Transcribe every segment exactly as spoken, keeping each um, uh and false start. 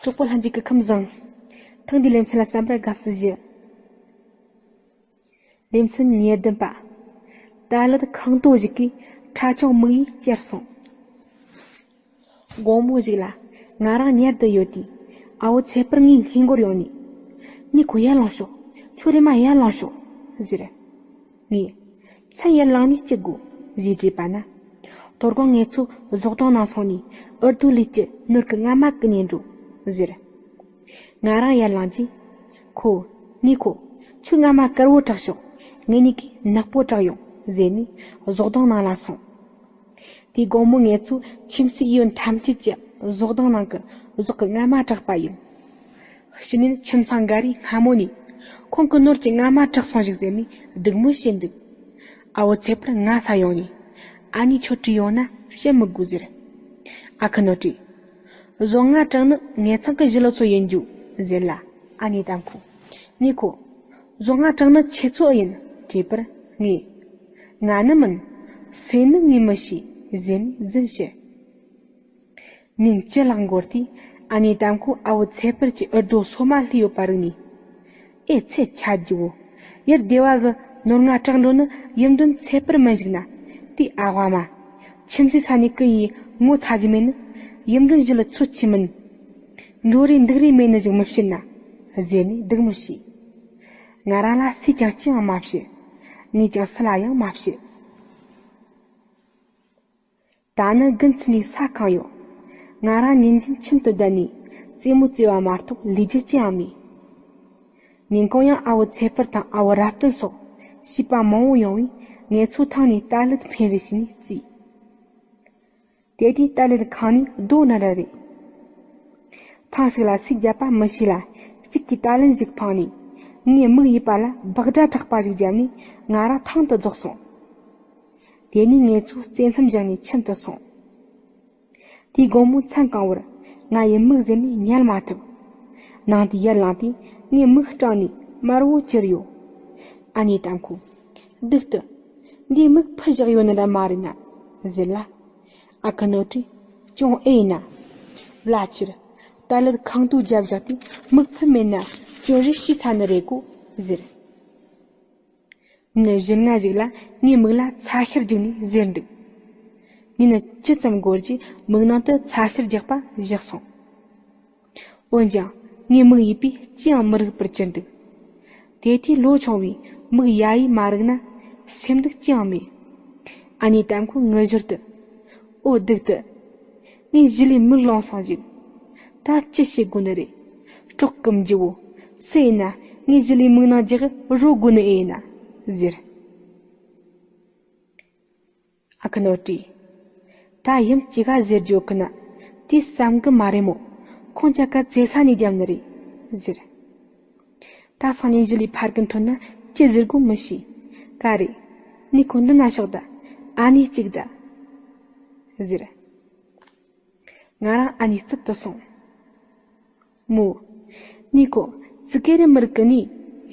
གྲོགས་པོ་ལྷན་རྒྱས་ཀྱིས་ཁམས་བཟང་། ཐེངས་འདིའི་ལེ་ཚན་ལ་གསན་པར་དགའ་བསུ་ཞུ། ལེ་ཚན་ཉེར་བདུན་པ། རྟ་ལུད་ཁང་སྟོང་ཞིག་གིས་ཁྲ་ཆུང་མིག་ཡིས་ཅེར་སོང་། དགོང་མོ་ཞིག་ལ་ང་རང་ཉལ་དུ་ཡོད་དུས། ཨ་བོ་ཚེ་འཕེལ་ངའི་སྔས་མགོར་ཡོང་ནས། ནུས་ཁོ། ཡར་ལོངས་ཤོག་ཁྱོད་རེམ་མ་ཡར་ལོངས་ཤོག་ཟེར། ངས། མཚན་ཡར་ལངས་ནས་ཅི་དགོས། ཞེས་དྲིས་པ་ན། དོ་དགོང་ངེད་ཚོ་ཟོག་དོང་ནང་སོང་ནས་འུར་རྡོ་ལུད་ཀྱི་ནོར་གི་རྔ་མ་ཀུན་ཉོས་འགྲོ་ཟེར། ང་རང་ཡར་ལངས་རྗེས། ཁོ། ནུས་ཁོ། ཁྱོད་རྔ་མ་དཀར་བོ་བྲེགས་ཤོག་ངེད་གཉིས་ཀས་ནག་པོ་བྲེགས་ཡོང་ཟེར་ནས་ཟོག་དོང་ནང་ལ་སོང་། དེའི་དགོང་མོ་ངེད་ཚོས་ཁྱིམ་མཚེས་ཡོད་ཐམས་ཅད་ཀྱི་ཟོག་དོང་ནང་གི་ཟོག་གི་རྔ་མ་བྲེགས་པ་ཡིན། ཕྱི་ཉིན་ཁྱིམ་ཚང་འགའ་རེས་སྔ་མོ་ནས་ཁོང་གི་ནོར་གྱི་རྔ་མ་བྲེགས་སོང་ཞིག་ཟེར་ནས་སྡིགས་དམོད་བྱས་འདུག་ཨ་བོ་ཚེ་འཕེལ་ང་ས་ཡོང་ནས། ཨ་ནེས་ཁྱོད་དྲིས་ཡོང་ན་བཤད་མི་དགོས་ཟེར། ཨ་ཁུ་ནོར་བཀྲས། ཟོག་རྔ་བྲེགས་ནི་ངེད་ཚང་གི་ཞི་ལུ་ཚོ་ཡིན་རྒྱུ་ཟེར་ལ། ཨ་ནེ་དམ་ཁོས། ནུས་ཁོ། ཟོག་རྔ་བྲེགས་ནི་ཁྱེད་ཚོ་ཡིན་དྲིས་པར་ངས། ང་ནི་མིན། སུ་ཡིན་ནི་ངས་མི་ཤེས་ཟེར་ནས་རྫུན་བཤད། ཉིན་བཅུ་ལྷག་འགོར་དུས་ཨ་ནེ་དམ་ཁོས་ཨ་བོ་ཚེ་འཕེལ་གྱི་འུར་རྡོ་སོ་མ་ལྷོས་ཡོད་པ་རིག་ནས། ཨེ་ཚེ་ཆད་རྒྱུ་བོ། ཡུལ་སྡེ་བ་གི་ནོར་རྔ་བྲེགས་འགྲོ་ནི་ཡུམ་དོན་ཚེ་འཕེལ་མིན་ཞིག་ན། དེའི་ཨ་ཝ་མ། ཁྱིམ་མཚེས་ས་ནས་ཀུན་ཡིས་ངོ་ཚ་རྒྱུ་མེད་ནི། ཡུམ་དོན་ཞི་ལུ་ཚོ་ཆེ་མིན། འགྲོ་རེས་འདུག་རེས་མེད་ནི་ཞིག་མི་བྱེད་ན། ཟེར་ནས་སྡིགས་དམོད་བྱས། ང་རང་ལ་སུས་ཀྱང་ཅི་ཡང་མ་བཤད། ངས་ཀྱང་སུ་ལ་ཡང་མ་བཤད། ད་ནི་དགུན་ཚུད་ནས་ས་གང་ཡོད། ང་རང་ཉིན་རྒྱུན་ཁྱིམ་དུ་བསྡད་ནས་རྩེད་མོ་རྩེ་བ་མ་གཏོགས་ལས་རྒྱུ་ཅི་ཡང་མེད། ཉིན་གུང་ཡང་ཨ་བོ་ཚེ་འཕེལ་དང་ཨ་བོ་རབ་བརྟན་སོགས་བྱིས་པ་མང་བོ་ཡོང་བས་ངེད་ཚོ་ཐང་ནས་རྟ་ལུད་འཕེན་རེས་བྱས་ནས་རྩེས། དེ་དུས་རྟ་ལུད་ཁང་ནས་རྡོ་འདྲ་འདྲ་རེད། ཐེངས་ཤིག་ལ་སུས་བརྒྱབ་པ་མི་ཤེས་ལ་གཅིག་གིས་རྟ་ལུད་ཞིག་འཕངས་ནས་ངའི་མིག་གཡས་པ་ལ་སྦག་སྒྲ་གྲག་པ་ཞིག་བརྒྱབ་ནས་ང་རང་ཐང་དུ་རྫོགས་སོང་། དེ་ནས་ངེད་ཚོ་རྩེ་མཚམས་བཞག་ནས་ཁྱིམ་དུ་སོང་། དེའི་དགོང་མོ་མཚན་གང་བོར་ང་ཡི་མིག་གཟེར་ནས་ཉལ་མ་ཐུབ། ནངས་དུས་ཡར་ལངས་དུས་ངའི་མིག་སྐྲངས་ནས་དམར་བོ་གྱུར་ཡོད། ཨ་ནེ་དམ་ཁོས། སྡུག་ཏུ། འདིས་མིག་ཕུད་བཞག་ཡོད་ནི་འདྲ་མ་རེད་ན། ཟེར་ལ། ཨ་ཁུ་ནོར་བཀྲས། ཅུང་ཨེ་ཡིན་ན། བླ་ཆེར། རྟ་ལུད་ཁང་སྟོང་བརྒྱབ་བཞག་དུས་མིག་ཕུད་མེད་ན་ཅུང་རེ་ཤི་ཚར་ནི་རེད་གོ། ཟེར། ཉིན་བཞི་ལྔ་ཞིག་ལ་ངའི་མིག་ལ་ཚ་ཤར་རྒྱུག་ནས་གཟེར་འདུག་ཉིན་བཅུ་ཙམ་འགོར་རྗེས་མིག་ནང་དུ་ཚ་ཤར་རྒྱག་པ་བཞག་སོང་། འོན་ཀྱང་ངའི་མིག་གཡས་པས་ཅི་ཡང་མི་རིག་པར་གྱུར་འདུག་དེ་དུས་ལོ་ཆུང་བས་མིག་ཡ་ཡིས་མ་རིག་ན་སེམས་སྡུག་ཅི་ཡང་མེད། ཨ་ནེ་དམ་ཁོས་ངུ་ཞོར་དུ། འོ་སྡུག་ཏུ། ངའི་ཞི་ལུའི་མིག་ལོང་སོང་ཞིག་ད་ཅི་བྱེད་དགོས་ནི་རེད། སྲོག་སྐམ་རྒྱུ་བོ། སུ་ཡིན་ན་ངའི་ཞི་ལུའི་མིག་ནང་རྒྱག་རོ་དགོས་ནི་ཨེ་ཡིན་ན། ཟེར། ཨ་ཁུ་ནོར་བཀྲས། ད་ཡུམ་ཅི་ག་ཟེར་རྒྱུ་གི་ན། དེ་བསམ་གི་མ་རེད་མོ། ཁོང་ཅག་ག་རྩེ་ས་ནས་བརྒྱབ་ནི་རེད། ཟེར། ད་སང་ཉིན་ཞི་ལུའི་ཕ་རྒན་ཐོན་ན་ཅི་ཟེར་དགོས་མི་ཤེས། ག་རེ། ནུས་ཁོ་འདི་ན་ཤོག་ད། ཨ་ནེ་གཅིག་ད། ཟེར། ང་རང་ཨ་ནེའི་རྩིབ་ཏུ་སོང་། མོ། ནུས་ཁོ། ཙི་གེ་རེ་མི་རིག་གི་ནི།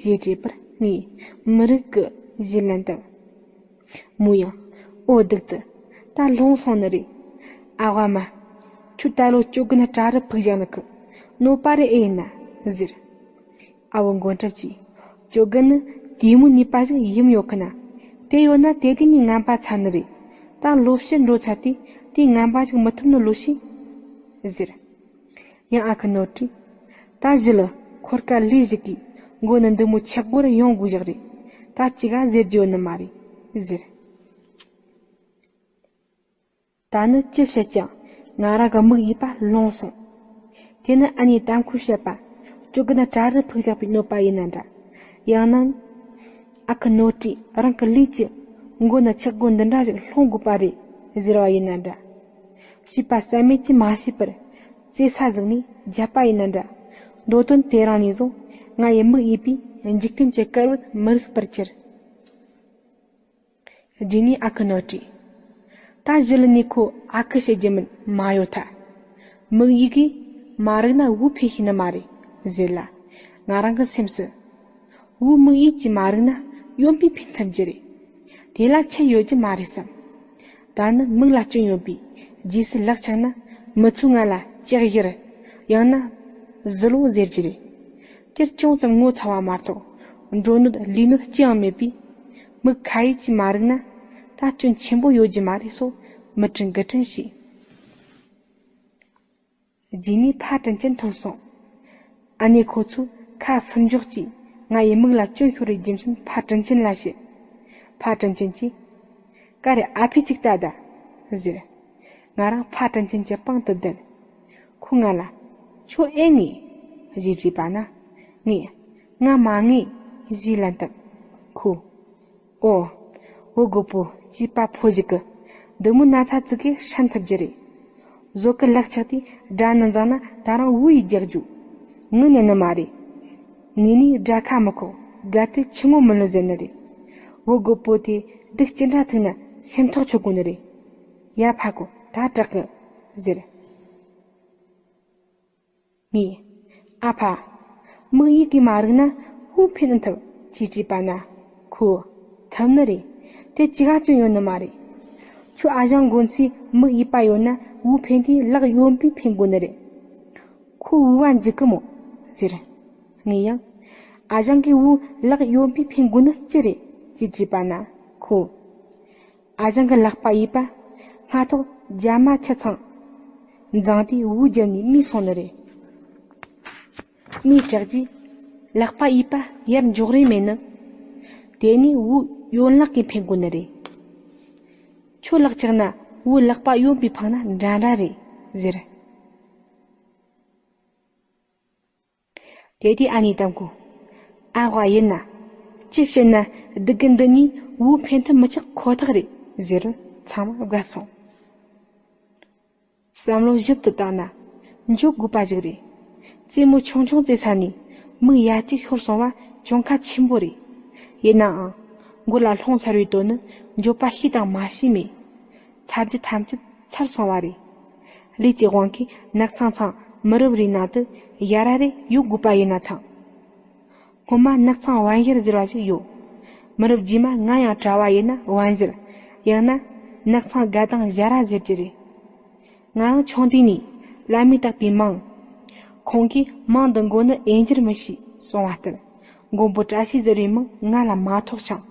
ཞེས་དྲིས་པར་ངས། མི་རིག་གི། ཞེས་ལན་བཏབ། མོ་ཡང་། འོ་སྡུག་ཏུ། ད་ལོང་སོང་ནི་རེད། ཨ་ཝ་མ། ཁྱོད་ད་ལོ་སྐྱོ་གི་ན་གྲ་རུ་ཕུག་བཞག་ནི་གི། གནོད་པ་རེ་ཨེ་ཡིན་ན། ཟེར། ཨ་བོ་མགོན་སྐྱབས་ཀྱིས། སྐྱོ་གི་ནི་དེ་མོའི་ནུས་པ་ཞིག་ཡིན་ཡོད་གི་ན། དེ་ཡོད་ན་དེ་དུས་ནས་ངན་པ་ཚར་ནི་རེད། ད་ལོ་ཕྱིར་འགྲོ་ཚར་དུས་དེའི་ངན་པ་ཞིག་མི་ཐུབ་ནི་ལོས་ཤེས། ཟེར། ཡང་ཨ་ཁུ་ནོར་བཀྲས། ད་ཞི་ལུ་འཁོར་སྐར་ལས་ཞིག་གི་མགོ་ནི་འདི་མོ་ཆག་སྒོ་རུ་ཡོང་དགོས་བཞག་རེད། ད་ཅི་ག་ཟེར་རྒྱུ་ཡོད་ནི་མ་རེད། ཟེར། ད་ནི་ཅི་བཤད་ཀྱང་ང་རང་གི་མིག་གཡས་པ་ལོང་སོང་། དེ་ནི་ཨ་ནེ་དམ་ཁོས་བཤད་པ། སྐྱོ་གི་ན་གྲ་རུ་ཕུག་བཞག་པའི་གནོད་པ་ཡིན་ན་འདྲ། ཡང་ན། ཨ་ཁུ་ནོར་བཀྲས་རང་གི་ལུས་ཀྱི་མགོ་ན་ཆག་སྒོ་འདི་འདྲ་ཞིག་སློང་དགོས་པ་རེད་ཟེར་བ་ཡིན་ན་འདྲ། བྱིས་པ་བསམ་མེད་ཀྱིས་མ་ཤེས་པར་རྩེ་ས་ཟིག་ནས་བརྒྱབ་པ་ཡིན་ན་འདྲ། མདོ་དོན་དེ་རིང་ནས་བཟུང་ང་ཡི་མིག་གཡས་པས་འཇིག་རྟེན་གྱི་སྐར་འོད་མི་རིག་པར་གྱུར། རྗེས་ནས་ཨ་ཁུ་ནོར་བཀྲས། ད་ཞི་ལུ་ནུས་ཁོ་ཨ་ཁུ་བྱེད་རྒྱུ་མིན་མ་ཡོད་ཐལ། མིག་གཡས་གིས་མ་རིག་ན་བོའུ་འཕེན་ཤེས་ནི་མ་རེད་ཟེར་ལ། ང་རང་གི་སེམས་སུ། བོའུ་མིག་གཡས་ཀྱིས་མ་རིག་ན་གཡོན་པས་འཕེན་ཐུབ་རྒྱུ་རེད། དེ་ལ་ཁྱད་ཡོད་རྒྱུ་མ་རེད་བསམ། ད་ནི་མིག་ལ་སྐྱོན་ཡོད་པས་རྗེས་སུ་ལག་ཆགས་ན་མི་ཚོས་ང་ལ་ལྕགས་བཞར། ཡང་ན། ཟི་ལོ་ཟེར་གྱི་རེད། དེར་ཅུང་ཙམ་ངོ་ཚ་བ་མ་གཏོགས་འགྲོ་ནོར་ལུས་ནོར་ཅི་ཡང་མེད་པས། མི་ཁ་ཡིས་ཀྱིས་མ་རིག་ན་ད་སྐྱོན་ཆེན་པོ་ཡོད་རྒྱུ་མ་རེད་སོགས་མི་དྲན་དགུ་དྲན་བྱས། རྗེས་ནས་ཕ་དྲིན་ཅན་ཐོན་སོང་། ཨ་ནེ་ཁོ་ཚོས་ཁ་ཟུར་འཇོག་གིས་ང་ཡི་མིག་ལ་སྐྱོན་ཤོར་བའི་རྒྱུ་མཚན་ཕ་དྲིན་ཅན་ལ་བཤད། ཕ་དྲིན་ཅན་གྱིས། ག་རེ་ཨ་ཕས་ཅིག་ལྟ་ད། ཟེར། ང་རང་ཕ་དྲིན་ཅན་གྱི་པང་དུ་བསྡད། ཁོས་ང་ལ། ཁྱོད་ཨེ་ངུས། ཞེས་དྲིས་པ་ན། ངས། ང་མ་ངུས། ཞེས་ལན་བཏབ། ཁོས། ཨོ། བུ་རྒོད་པོ་སྐྱེས་པ་ཕོ་ཞིག་གི། འདི་མོའི་ན་ཚ་ཙི་གེ་ཧྲན་ཐུབ་རྒྱུ་རེད། བཟོ་གི་ལག་ཆགས་དུས་དགྲ་ནང་འཛིང་ན་ད་རུང་བུ་ཡིས་རྒྱག་རྒྱུ། ངུ་ཉན་ནི་མ་རེད། ངུས་ནས་དགྲ་ཁ་མི་ཁོག། དགའ་དུས་ཆུ་ངོ་མི་ལོན་ཟེར་ནི་རེད། བུ་རྒོད་པོ་དེ་སྡུག་ཅི་འདྲ་ཐུག་ན་སེམས་ཐག་ཆོད་དགོས་ནི་རེད། ཡ་ཕ་ཁོ་ད་དྲག་གི། ཟེར། ངས། ཨ་ཕ། མིག་ཡིད་ཀྱིས་མ་རིག་ན་བུ་འཕེན་ཨེ་ཐུབ་ཅེས་དྲིས་པ་ན། ཁོས། ཐུབ་ནི་རེད། དེ་ཅི་ག་སྐྱོན་ཡོད་ནི་མ་རེད། ཁྱོད་ཨ་ཞང་མགོན་ཚོས་མིག་ཡིད་པ་ཡོད་ན་བུ་འཕེན་དུས་ལག་གཡོན་པས་འཕེན་དགོས་ནི་རེད། ཁོ་བུ་བ་འཇིགས་གི་མོ། ཟེར། ངས་ཡང་། ཨ་ཞང་གིས་བུ་ལག་གཡོན་པས་འཕེན་དགོས་ནི་ཅི་རེད་ཅེས་དྲིས་པ་ན། ཁོས། ཨ་ཞང་གི་ལག་པ་གཡས་པ་སྔ་ཐོག་རྒྱ་མ་ཆ་ཚང་འཛིངས་ཏེ་འུར་བརྒྱབ་ནས་རྨས་སོང་ནི་རེད། རྨས་དྲག་རྗེས་ལག་པ་གཡས་པ་ཡར་འགྱོག་རེ་མེད་ནི། དེ་ནས་འུར་གཡོན་ལག་གིས་འཕེན་དགོས་ནི་རེད། ཁྱོད་ལག་ཆགས་ན་འུར་ལག་པ་གཡོན་པས་འཕངས་ན་འདྲ་འདྲ་རེད་ཟེར། དེ་དུས་ཨ་ནེ་དམ་ཁོས། ཨ་ཝ་ཡིན་ན། ཅི་བྱས་ན་སྡུག་གི་འདི་གཉིས་བུ་འཕེན་ཐུབ་མི་ཆགས་ཁོ་ཐག་རེད་ཟེར་བར་ཚང་མ་དགའ་སོང་། བསམ་བློ་ཞིབ་ཏུ་བཏང་ན། འགྱོད་དགོས་པ་ཞིག་རེད། རྩེད་མོ་ཆུང་ཆུང་རྩེ་ས་ནས་མིག་ཡ་གཅིག་ཤོར་སོང་བ་གྱོང་ཁ་ཆེན་པོ་རེད། ཡིན་ནའང་། མགོ་ལ་ལྷུང་ཚར་བའི་དོན་ནི་འགྱོད་པ་ཤེས་དང་མ་ཤེས་མེད། ཚར་རྒྱུ་ཐམས་ཅད་ཚར་སོང་བ་རེད། ལས་ཀྱི་དབང་གིས་ནག་ཚང་ཚང་མི་རབས་རེའི་ནང་དུ་ཡ་ར་རེ་ཡོད་དགོས་པ་ཡིན་ན་ཐང་། སྔོན་མ་ནག་ཚང་བན་ཡུལ་ཟེར་བ་ཞིག་ཡོད། མི་རབས་རྗེས་མ་ང་ཡང་གྲྭ་བ་ཡིན་ན་བན་ཡུལ། ཡང་ན་ནག་ཚང་དགའ་ལྡན་ཞྭ་ར་ཟེར་གྱི་རེད། ང་རང་ཆུང་དུས་ནས་བླ་མས་བཏགས་པའི་མིང་། ཁོང་གིས་མིང་འདི་མགོ་ནས་དབྱེ་འབྱེད་མི་ཤེས་གསུང་བ་ལྟར། མགོན་པོ་བཀྲ་ཤིས་ཟེར་བའི་མིང་ང་ལ་མ་ཐོགས་ཤིང་།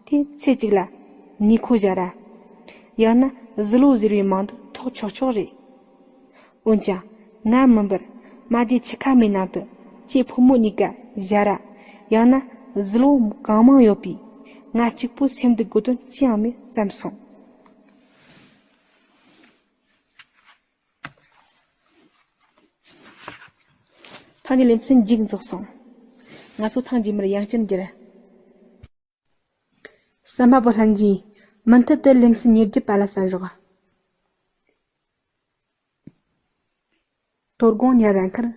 དེ་ཚེ་གཅིག་ལ་ནེ་ཁོ་ཞྭ་ར། ཡང་ན་ཟི་ལོ་ཟེར་བའི་མིང་དུ་ཐོགས་ཆོག་ཆོག་རེད། འོན་ཀྱང་ང་མིན་པར་མ་སྡེ་ཆུ་ཁ་མའི་ནང་དུ་ཁྱེད་ཕོ་མོ་གཉིས་ཀ་ཞྭ་ར། ཡང་ན་ཟི་ལོ་གང་མང་ཡོད་པས་ང་གཅིག་པུ་སེམས་སྡུག་དགོས་དོན་ཅི་ཡང་མེད་བསམ་སོང་། ཐེངས་འདིའི་ལེ་ཚན་མཇུག་རྫོགས་སོང་། ང་ཚོ་ཐེངས་རྗེས་མར་ཡང་བསྐྱར་མཇལ། གསན་པ་པོ་ལྷན་རྒྱས། མུ་མཐུད་དུ་ལེ་ཚན་ཉེར་བརྒྱད་པ་ལ་གསན་རོགས། དོ་དགོང་ཉལ་རན་ཁར།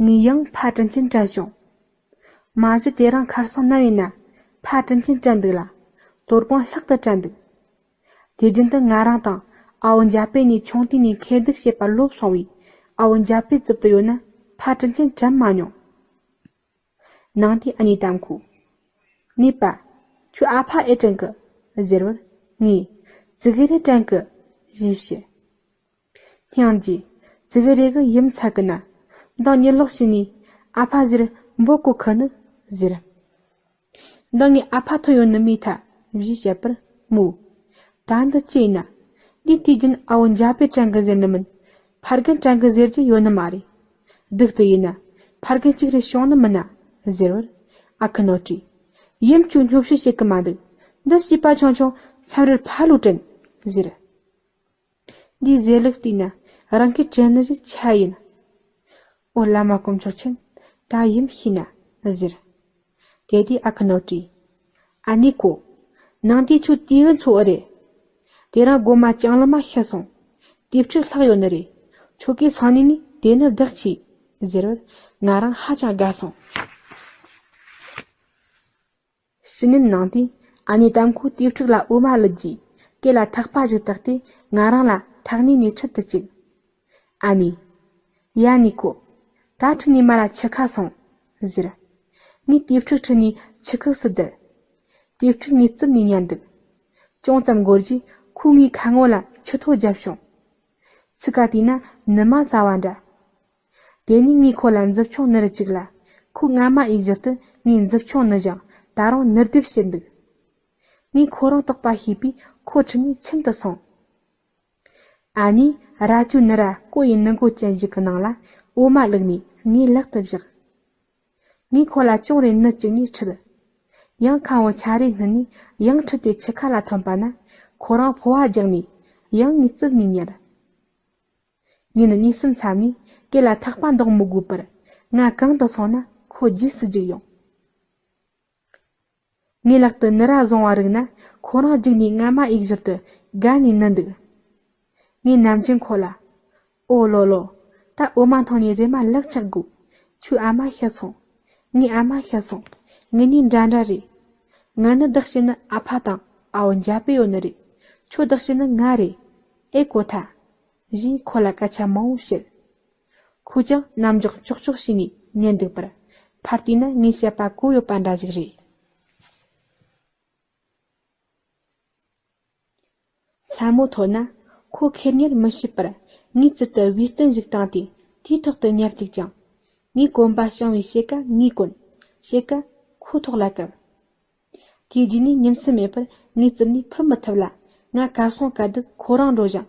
ངས་ཡང་ཕ་དྲིན་ཅན་དྲན་བྱུང་། མ་གཞི་དེ་རིང་ཁ་སང་ནམ་ཡིན་ན་ཕ་དྲིན་ཅན་དྲན་འདུག་ལ། དོ་དགོང་ལྷག་ཏུ་དྲན་འདུག་དེ་རྒྱུན་དུ་ང་རང་དང་ཨ་བོ་འཇའ་པེ་གཉིས་ཆུང་དུས་ནས་ཁེར་འདུག་བྱེད་པ་ལོབས་སོང་བས། ཨ་བོ་འཇའ་པེ་རྩིབ་ཏུ་ཡོད་ན་ཕ་དྲིན་ཅན་དྲན་མ་མྱོང་། ནངས་དེ་ཨ་ནེ་དམ་ཁོས། ནེ་པ། ཁྱོད་ཨ་ཕ་ཨེ་དྲན་གི། ཟེར་བར། ངས། ཙི་གེ་རེ་དྲན་གི། ཞེས་བཤད། སྙིང་རྗེ། ཙི་གེ་རེ་གིས་ཡུམ་ཚ་གི་ན། མདང་གཉིད་ལོག་བྱས་ནས་ཨ་ཕ་ཟེར་འབོད་གོ་ཁི་ནི། ཟེར། མདང་ངས་ཨ་ཕ་ཐོན་ཡོང་ནི་མེད་ཐལ། ཞེས་བཤད་པར། མོས། ད་འདི་ཅི་ཡིན་ན། འདི་དུས་རྒྱུན་ཨ་བོ་འཇའ་པེ་དྲན་གི་ཟེར་ནི་མིན། ཕ་རྒན་དྲན་གི་ཟེར་རྒྱུ་ཡོད་ནི་མ་རེད། སྡུག་ཏུ་ཡིན་ན། ཕ་རྒན་གཅིག་རེ་བྱུང་ནི་མིན་ན། ཟེར་བར། ཨ་ཁུ་ནོར་བཀྲས། ཡུམ་ཁྱོད་སྙོབ་བཤད་བྱེད་གི་མ་འདུག་འདི་བྱིས་པ་ཆུང་ཆུང་མཚམས་རེར་ཕ་ལོས་དྲན། ཟེར། འདིའི་ཟེར་ལུགས་བལྟས་ན་རང་གིས་དྲན་ནི་ཞིག་ཆ་ཡིན། ཨོ་བླ་མ་དཀོན་མཆོག་མཁྱེན། ད་ཡུམ་ཤེས་ན། ཟེར། དེ་དུས་ཨ་ཁུ་ནོར་བཀྲས། ཨ་ནེ་ཁོ། ནངས་དེ་ཁྱོད་དུས་ཡུན་འཚོ་ཨེ་རེད། དེ་རིང་སྒོ་མ་ལྕང་ལི་མ་ཤི་སོང་། དེབ་ཕྲུག་ལྷག་ཡོད་ནི་རེད། ཁྱོད་ཀྱིས་སང་ཉིན་ནས་དེ་ནི་བདག་གྱིས། ཟེར་བར་ང་རང་ཧ་ཅང་དགའ་སོང་། ཕྱི་ཉིན་ནངས་དེ་ཨ་ནེ་དམ་ཁོས་དེབ་ཕྲུག་ལ་འོ་མ་བླུད་རྗེས་སྐེ་ལ་ཐག་པ་ཞིག་བཏགས་ཏེ་ང་རང་ལ་ཐག་ཉེ་ནས་ཁྲིད་དུ་བཅུག་ཨ་ནེ། ཡ་ནེ་ཁོ། ད་ཁྲིད་ནས་མར་ར་ཆུ་ཁ་སོང་། ཟེར། ངས་དེབ་ཕྲུག་ཁྲིད་ནས་ཆུ་ཁུགས་སུ་བསྡད། དེབ་ཕྲུག་ངའི་རྩིབ་ནས་ཉལ་འདུག་ཅུང་ཙམ་འགོར་རྗེས་ཁོས་ངའི་ཁ་ངོ་ལ་ཆུ་ཐོ་བརྒྱབ་བྱུང་། ཚིག་ཁ་དེ་ན་ནུ་མ་བཙའ་བ་འདྲ། དེ་ནས་ངས་ཁོ་ལ་མཛུབ་ཆུང་ནུར་བཅུག་ལ། ཁོས་རྔ་མ་གཡུག་ཞོར་དུ་ངའི་མཛུབ་ཆུང་ནུ་ཞིང་ད་རུང་ནུར་རྡེབ་བྱེད་འདུག་ངས་ཁོ་རང་དོགས་པ་ཤེས་པས་ཁོ་ཁྲིད་ནས་ཁྱིམ་དུ་སོང་། ཨ་ནེས་རྭ་ཅོ་ནུ་ར་ཀོ་ཡི་ནུ་མགོ་ཅན་ཞིག་གི་ནང་ལ་འོ་མ་བླུགས་ནས་ངའི་ལག་ཏུ་བཞག་ངས་ཁོ་ལ་ཅུང་རེ་ནུ་བཅུག་ནས་ཁྲིད། ཡང་ཁམ་བུ་ཆ་རེ་བསྣུན་ནས་ཡང་ཁྲིད་དེ་ཆུ་ཁ་ལ་ཐོན་པ་ན། ཁོ་རང་ཕོ་བ་རྒྱགས་ནས་ཡང་ངའི་རྩིབ་ནས་ཉལ། ཉིན་གཉིས་གསུམ་མཚམས་ནས་སྐེ་ལ་ཐག་པ་འདོགས་མི་དགོས་པར། ང་གང་དུ་སོང་ན་ཁོ་རྗེས་སུ་རྒྱུགས་ཡོང་། ངའི་ལག་ཏུ་ནུ་ར་བཟུང་བ་རིག་ན་ཁོ་རང་རྒྱུགས་ནས་རྔ་མ་གཡུག་ཞོར་དུ་དགའ་ནས་ནུ་འདུག་ངས་ནམ་རྒྱུན་ཁོ་ལ། ཨོ་ལོ་ལོ། ད་འོ་མ་འཐུང་ནས་རེམ་མ་ལག་ཆགས་དགོས། ཁྱོའི་ཨ་མ་ཤི་སོང་། ངའི་ཨ་མ་ཤི་སོང་། ངེད་གཉིས་འདྲ་འདྲ་རེད། ང་ནི་བདག་བྱེད་ནི་ཨ་ཕ་དང་ཨ་བོ་འཇའ་པེ་ཡོད་ནི་རེད། ཁྱོད་བདག་བྱེད་ནི་ང་རེད། ཨེ་གོ་ཐལ། ཞེས་ཁོ་ལ་སྐད་ཆ་མང་བོ་བཤད། ཁོས་ཀྱང་རྣ་འཇོག་ཅོག་ཅོག་བྱས་ནས་ཉན་འདུག་པར། ཕར་བལྟས་ན་ངས་བཤད་པ་གོ་ཡོད་པ་འདྲ་ཞིག་རེད། མཚན་མོ་ཐོན་ན་ཁོ་ཁེར་གཉེར་མི་བྱེད་པར་ངའི་རྩིབ་ཏུ་བེའུ་སྟན་ཞིག་བཏིང་སྟེ་དེའི་ཐོག་ཏུ་ཉལ་བཅུག་ཅིང་། ངའི་གོན་པ་བྱང་བའི་ཕྱེད་ཀ་ངས་གོན། ཕྱེད་ཀ་ཁོའི་ཐོག་ལ་བཀབ། དེའི་རྗེས་ནས་ཉིན་མཚན་མེད་པར་ངའི་རྩིབ་ནས་ཕུད་མི་ཐུབ་ལ། ང་གར་སོང་གར་སྡོད་ཁོ་རང་འགྲོ་ཞིང་།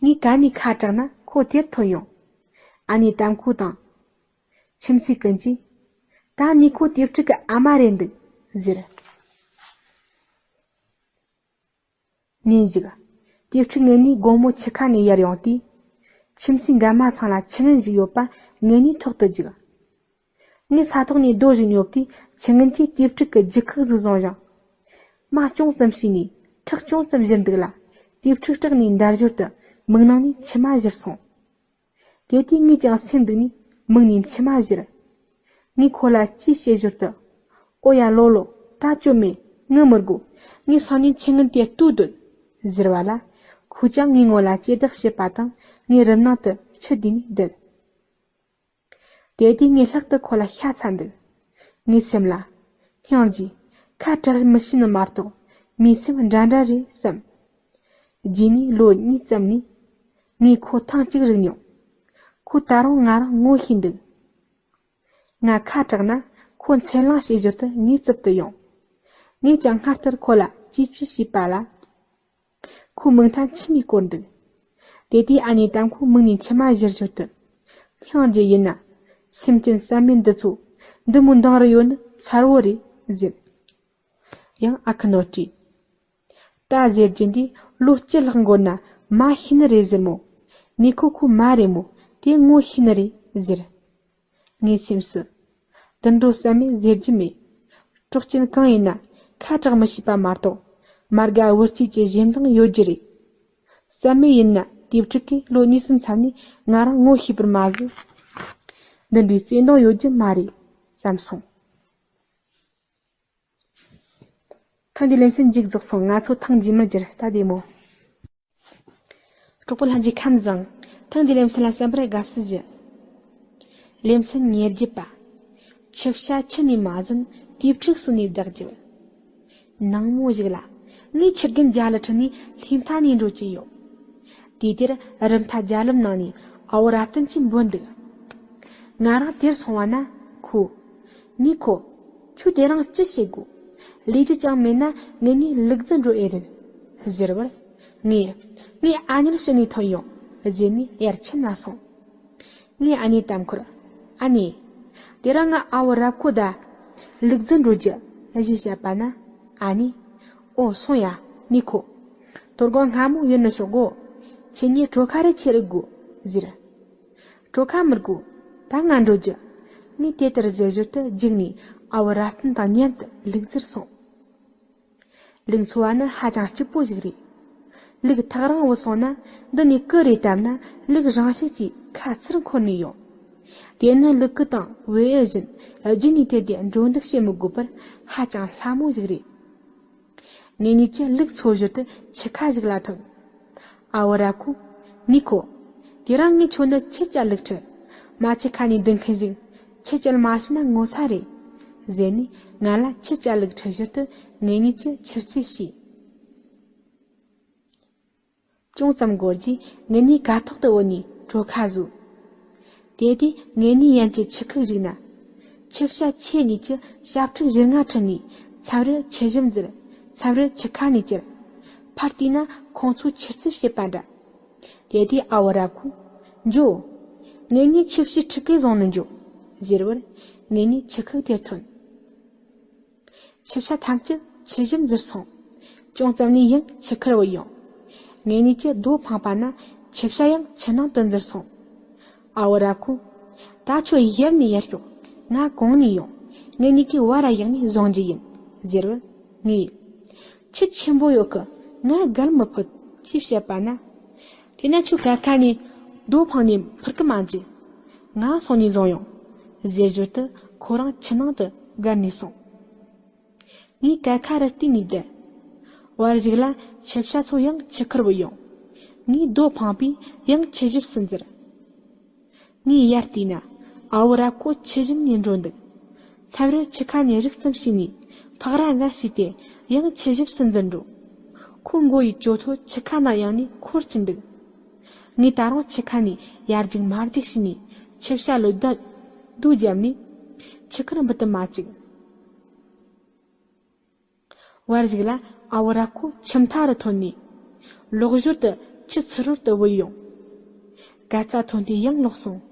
ངས་ག་ནས་ཁ་གྲགས་ན་ཁོ་དེར་ཐོན་ཡོང་། ཨ་ནེ་དམ་ཁོ་དང་། ཁྱིམ་མཚེས་ཀུན་གྱིས། ད་ནུ་ཁོ་དེབ་ཕྲུག་གི་ཨ་མ་རེད་འདུག་ཟེར། ཉིན་ཞིག་དེབ་ཕྲུག་ངེད་གཉིས་དགོང་མོ་ཆུ་ཁ་ནས་ཡར་ཡོང་དུས། ཁྱིམ་མཚེས་འགན་མ་ཚང་ལ་ཆུ་རྔན་ཞིག་ཡོད་པ་ངེད་གཉིས་ཐོག་ཏུ་རྒྱུགས། ངས་ས་ཐོག་ནས་རྡོ་ཞིག་ཉོས་དུས་ཆུ་རྔན་གྱིས་དེབ་ཕྲུག་གི་རྒྱུག་ཁུག་ཟིག་བཟུང་ཞིང་། རྨ་ཅུང་ཙམ་ཕྱེས་ནས་ཁྲག་ཅུང་ཙམ་བཞུར་འདུག་ལ། དེབ་ཕྲུག་སྐྲག་ནས་འདར་ཞོར་དུ་མིག་ནང་ནས་མཆི་མ་བཞུར་སོང་། དེ་དུས་ངས་ཀྱང་སེམས་སྡུག་ནས་མིག་ནས་མཆི་མ་བཞུར། ངས་ཁོ་ལ་ཅི་བཤད་ཞོར་དུ། ཨོ་ཡ་ལོ་ལོ། ད་སྐྱོན་མེད། ངུ་མི་དགོ། ངས་སང་ཉིན་ཆུ་རྔན་དེ་བཏུས་སྡོད། ཟེར་བ་ལ། ཁོས་ཀྱང་ངའི་ངོ་ལ་ཅེ་སྡག་བྱེད་པ་དང་ངའི་རུམ་ནང་དུ་མཆུ་བསྡུས་ནས་བསྡད། དེ་དུས་ངས་ལྷག་ཏུ་ཁོ་ལ་ཤ་ཚ་འདུག་ངའི་སེམས་ལ། སྙིང་རྗེ། ཁ་གྲག་མི་ཤེས་ནི་མ་གཏོགས་མིའི་སེམས་འདྲ་འདྲ་རེད་བསམ། རྗེས་ནས་ལོ་གཉིས་ཙམ་ནས་ངས་ཁོ་ཐེངས་གཅིག་རིག་མྱོང་། ཁོས་ད་རུང་ང་རང་ངོ་ཤེས་འདུག་ང་ཁ་གྲགས་ན་ཁོ་འཚེར་ལངས་བྱེད་ཞོར་དུ་ངའི་རྩིབ་ཏུ་ཡོང་། ངས་ཀྱང་སྔར་ལྟར་ཁོ་ལ་ཅི་ཅི་བྱས་པ་ལ། ཁོའི་མིག་མཐའ་མཆི་མས་བསྐོར་འདུག་དེ་དུས་ཨ་ནེ་དམ་ཁོའི་མིག་ནས་མཆི་མ་བཞུར་ཞོར་དུ། སྙིང་རྗེ་ཡིན་ན། སེམས་ཅན་བསམ་མེད་འདི་ཚོ་འདི་མོ་འདང་རུ་ཡོད་ནི་མཚར་བོ་རེད་ཟེར། ཡང་ཨ་ཁུ་ནོར་བཀྲས། ད་ཟེར་རྒྱུ་འདི་ལོ་བཅུ་ལྷག་འགོར་ན་མ་ཤེས་ནི་རེད་ཟེར་མོ། ནུ་ཁོ་ཁོའི་མ་རེད་མོ། དེ་ངོ་ཤེས་ནི་རེད་ཟེར། ངའི་སེམས་སུ། དུད་འགྲོ་བསམ་མེད་ཟེར་རྒྱུ་མེད། གྲོགས་ཅན་གང་ཡིན་ན་ཁ་གྲག་མི་ཤེས་པ་མ་གཏོགས། མ་དགའ་བུ་སྐྱིད་ཀྱི་ཞེ་འདང་ཡོད་རྒྱུ་རེད། བསམ་མེད་ཡིན་ན་དེབ་ཕྲུག་གིས་ལོ་གཉིས་གསུམ་མཚམས་ནས་ང་རང་ངོ་ཤེས་པར་མ་ཟད། འདི་འདྲའི་བརྩེ་འདང་ཡོད་རྒྱུ་མ་རེད་བསམ་སོང་། ཐེངས་འདིའི་ལེ་ཚན་མཇུག་རྫོགས་སོང་། ང་ཚོ་ཐེངས་རྗེས་མར་མཇལ། ད་བདེ་མོ། གྲོགས་པོ་ལྷན་རྒྱས་ཁམས་བཟང་། ཐེངས་འདིའི་ལེ་ཚན་ལ་གསན་པར་དགའ་བསུ་ཞུ། ལེ་ཚན་ཉེར་བརྒྱད་པ། ཆུ་བྱ་ཆུ་ནས་མ་ཟིན་དེའི་ཕྲུག་སོ་ནས་བདག་རྒྱབ། ནངས་མོ་ཞིག་ལ། ངས་ཆུ་རྒན་རྒྱ་ལི་ཁྲིད་ནས་ལྷས་མཐའ་ནས་འགྲོ་གི་ཡོད། དུས་དེར་རུ་མཐའ་རྒྱ་ལམ་ནང་ནས་ཨ་བོ་རབ་བརྟན་གྱིས་འབོད་འདུག་ང་རང་དེར་སོང་བ་ན་ཁོས། ནུ་ཁོ། ཁྱོད་དེ་རིང་ཅི་བྱེད་དགོས། ལས་རྒྱུ་ཅང་མེད་ན་ངེད་གཉིས་ལུག་རྫི་འགྲོ་ཨེ་རེད། ཟེར་བར། ངས། ངའི་ཨ་ཉལ་ཕྱི་ནས་ཐོན་ཡོང་། ཟེར་ནས་ཡར་ཁྱིམ་ལ་སོང་། ངས་ཨ་ནེ་དམ་ཁོར། ཨ་ནེ། དེ་རིང་ང་ཨ་བོ་རབ་ཁོ་ད། ལུག་རྫི་འགྲོ་རྒྱུ། ཞེས་བཤད་པ་ན། ཨ་ནེས། ཨོ་སོང་ཡ། ནུ་ཁོ། དོ་དགོང་སྔ་མོ་ཡིན་ནི་ཤོག་གོ། ཁྱེད་གཉིས་གྲོ་ཁ་རེ་ཁྱེར་དགོས། ཟེར། གྲོ་ཁ་མི་དགོས། ད་ང་འགྲོ་རྒྱུ། ངས་དེ་ལྟར་ཟེར་ཞོར་དུ་རྒྱུགས་ནས་ཨ་བོ་རབ་བརྟན་དང་མཉམ་དུ་ལུག་རྫིར་སོང་། ལུག་འཚོ་བ་ནི་ཧ་ཅང་སྐྱིད་པོ་ཞིག་རེད། ལུག་ཐག་རིང་བུད་སོང་ན་འདི་ནས་ཀུ་རེ་བཏབ་ན་ལུག་རང་ཤུགས་ཀྱིས་ཁ་ཚུར་འཁོར་ནས་ཡོང་། དེ་ནི་ལུག་གུ་དང་བེའུ་བཞིན་རྒྱུན་ནས་དེད་དེ་འགྲོ་འདུག་བྱེད་མི་དགོས་པར་ཧ་ཅང་སླ་མོ་ཞིག་རེད། ངེད་གཉིས་ཀྱིས་ལུག་འཚོ་ཞོར་དུ་ཆུ་ཁ་ཞིག་ལ་ཐོན། ཨ་བོ་རབ་ཁོས། ནུ་ཁོ། དེ་རིང་ངས་ཁྱོད་ནི་ཆུ་བཅད་ལུག་ཁྲིད། མ་ཆུ་ཁ་ནས་སྡོད་མཁན་ཞིག་ཆུ་བཅད་མ་ཤེས་ན་ངོ་ཚ་རེད། ཟེར་ནས་ང་ལ་ཆུ་བཅད་ལུག་ཁྲིད་ཞོར་དུ་ངེད་གཉིས་ཀྱི་ཆུ་རྩེད་བྱས། ཅུང་ཙམ་འགོར་རྗེས་ངེད་གཉིས་ཀ་ཐོག་ཏུ་བུད་ནས་གྲོ་ཁ་ཟོས། དེ་དུས་ངེད་གཉིས་ཡན་གྱི་ཆུ་ཁུག་ཞིག་ན། ཆུ་བྱ་ཁྱེད་གཉིས་ཀྱིས་ཞབས་ཕྲུག་བཞི་ལྔ་ཁྲིད་ནས་མཚམས་རེར་ཆུ་ཞབས་འཛུལ། མཚམས་རེར་ཆུ་ཁ་ནས་བསྐྱུར། ཕར་བལྟས་ན་ཁོང་ཚོས་ཆུ་རྩིས་བྱེད་པ་འདྲ། དེ་དུས་ཨ་བོ་རབ་ཁོས། འགྱོ། ངེད་གཉིས་ཆུ་བྱའི་ཕྲུ་གུ་བཟུང་ནས་འགྱོ། ཟེར་བར། ངེད་གཉིས་ཆུ་ཁུག་དེར་ཐོན། ཆུ་བྱ་ཐམས་ཅད་ཆུ་ཞབས་འཛུལ་སོང་། ཅུང་ཙམ་ནས་ཡང་ཆུ་ཁར་བུད་ཡོང་། ངེད་གཉིས་ཀྱིས་རྡོ་འཕངས་པ་ན་ཆུ་བྱ་ཡང་ཆུ་ནང་དུ་འཛུལ་སོང་། ཨ་བོ་རབ་ཁོས། ད་ཁྱོད་ཞབས་ནས་ཡར་ཤོག། ང་གོང་ནས་ཡོང་། ངེད་གཉིས་ཀྱིས་བར་ར་བཞག་ནས་བཟུང་རྒྱུ་ཡིན། ཟེར་བར། ངས། ཆུ་ཆེན་པོ་ཡོད་གི། ང་བརྒལ་མི་ཕོད། ཅེས་བཤད་པ་ན། དེས་ན་ཁྱོད་གད་ཁ་ནས་རྡོ་འཕངས་ནས་འཕུར་གི་མ་འཇུག། ང་སོང་ནས་བཟུང་ཡོང་། ཟེར་ཞོར་དུ་ཁོ་རང་ཆུ་ནང་དུ་བརྒལ་ནས་སོང་། ངས་གད་ཁ་རུ་བལྟས་ནས་བསྡད། བར་ཞིག་ལ་ཆུ་བྱ་ཚོ་ཡང་ཆུ་ཁར་བུད་ཡོང་། ངས་རྡོ་འཕངས་པས་ཡང་ཆུ་ཞབས་སུ་འཛུལ། ངས་ཡར་བལྟས་ན་ཨ་བོ་རབ་ཁོ་ཆུ་ཞབས་ནས་འགྲོ་འདུག། མཚམས་རེར་ཆུ་ཁ་ནས་རིག་ཙམ་བྱས་ནས་ཕག་ར་འགའ་བྱས་ཏེ་ཡང་ཆུ་ཞབས་སུ་འཛུལ་འགྲོ། ཁོའི་མགོ་ཡི་གྱོད་ཐོ་ཆུ་ཁ་ན་ཡང་ནས་འཁོར་གྱིན་འདུག། ངས་ད་རུང་ཆུ་ཁ་ནས་ཡར་རྒྱུག་མར་རྒྱུག་བྱས་ནས་ཆུ་བྱ་ལ་རྡོ་རྡོ་བརྒྱབ་ནས་ཆུ་ཁར་འབུད་དུ་མ་བཅུག། བར་ཞིག་ལ་ཨ་བོ་རབ་ཁོ་ཆུ་མཐའ་རུ་ཐོན་ནས། ལོག་ཞོར་དུ་ཆུ་ཚུར་རོལ་དུ་བུད་ཡོང་། གད་རྩ་ཐོན་ཏེ་ཡང་ལོག་སོང་།